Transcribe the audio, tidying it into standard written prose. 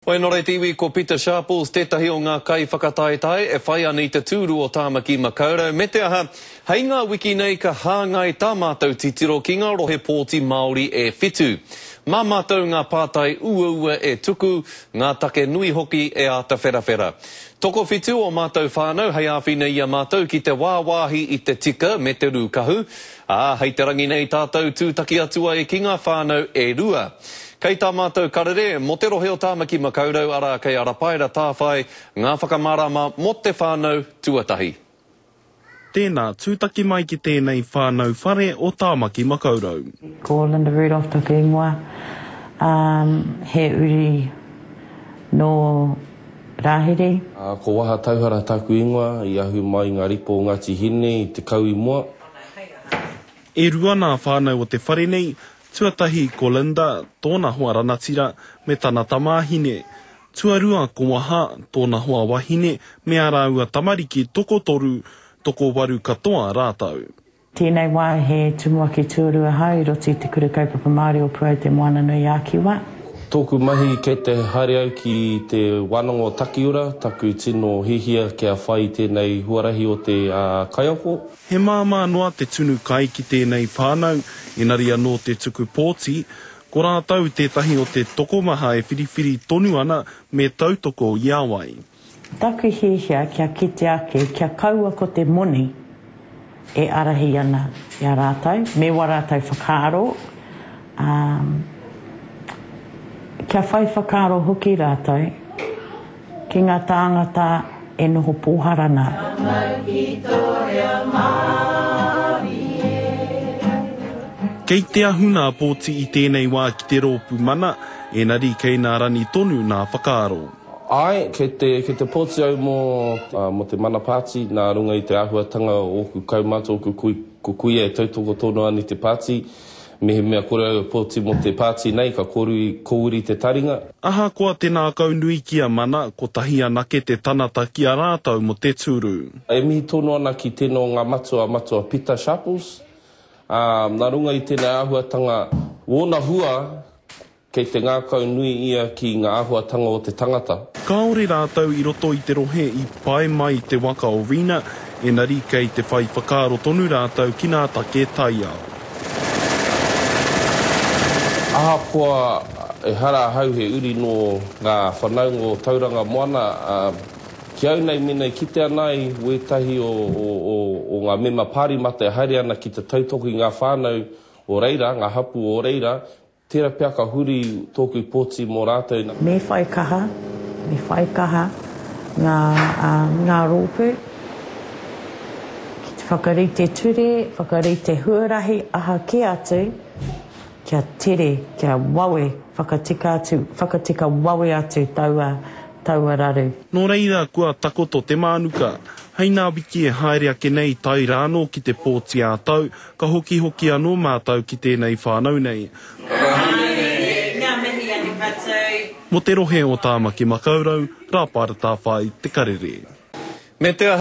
Hoi nō reira te iwi ko Pita Sharples tētahi o ngā kaiwhakataetae e whai ana i te tūru o Tāmaki Makaurau me te aha, hei ngā wiki nei ka hāngai tā mātou titiro ki ngā rohe pōti Māori e whitu. Mā mātou ngā pātai uaua e tuku, ngā take nui hoki e āta wherawhera. Tokowhitu o mātou whānau hei āwhina i a mātou ki te wāwāhi i te tika me te rūkahu, ā, hei te rangi nei tātou tūtaki atu ai ki ngā whānau e rua. Kei tā mātou karere mō te rohe o Tāmaki Makaurau, arā, kei a Rapaera Tāwhai ngā whakamārama mō te whānau tuatahi. Tēnā, tūtaki mai ki tēnei whānau whare o Tāmaki Makaurau. Ko Linda Rudolph taku ingoa, ā, he uri nō Rāhiri. Ko Waha Tauhara taku ingoa, i ahu mai ngā ripo o Ngāti Hine i te Kauimoa. E rua nā whānau o te whare nei, Tuatahi ko Linda, tōna hoa ranatira, me tana tamāhine. Tuarua ko Waha, tōna hoa wahine, me ā rāua tamariki tokotoru, tokowaru katoa rātou. Tēnei wā he tumuaki tuarua ahau i roto i Te Kura Kaupapa Māori o Puau Te Moana-nui-a-Kiwa. Tōku mahi kei te haere au ki te wānanga o Takiura, taku tino hihia kia whai i tēnei huarahi o te kaiako. He māmā noa te tunu kai ki tēnei whānau, engari anō te tuku pōti, ko rātou tētahi o te tokomaha e whiriwhiri tonu ana me tautoko i a wai. Taku hiahia kia kite ake kia kaua ko te moni e arahi ana i a rātou, me wā rātou whakaaro, ā, kia whai whakaaro hoki rātou Ki ngā tāngata e noho pōhara nā. Ka mau ki tō reo Māori e. Kei te ahu nā pōti i tēnei wā ki te rōpū mana, enari kei nā rani tonu nā whakaaro. Āe, kei te, kei te pōti au mō, mō te Mana Pāti nā runga i te āhuatanga o ōku kaumātua, ōku kui, ko kuia e tautoko tonu ana i te pāti. Mehemea kore au e pōti mō te pāti nei, ka korui, kōuri te taringa. Ahakoa te ngākau nui ki a Mana, kotahi anake te tanata ki a rātou mo te tūru. E mihi tonu ana ki tēnā o ngā matua, Matua Pita Sharples, ā, nā runga i tēnei āhuatanga, wōna hua, Kei te ngākau nui ia ki ngā āhuatanga o te tangata. Kāore rātou i roto i te rohe i pae mai te waka o Rina, enari kei te whai whakaaro tonu rātou ki nā take taiao. Ahakoa ehara ahau he uri nō ngā whanaunga o Tauranga Moana, ki au nei mēnā i kite ana ai wētahi o ngā mema pāremata e haere ana ki te tautoko i ngā whānau o reira, ngā hapū o reira, Tērā pea ka huri tōku pōti mō rātou. Me whai kaha, me whai kaha ngā, ngā rōpū ki te whakarite ture, whakarite huarahi, aha kē atu, kia tere, kia wawe whakatika atu, whakatika wawe atu taua, taua raru. Nō reira kua takoto te mānuka. Hei nā wiki e haere ake nei tae rānō ki te pōti ā-tau, Ka hokihoki anō mātou ki tēnei whānau nei. Mō te rohe o Tāmaki Makaurau, Rāpaera Tāwhai, Te Karere. Me te aha.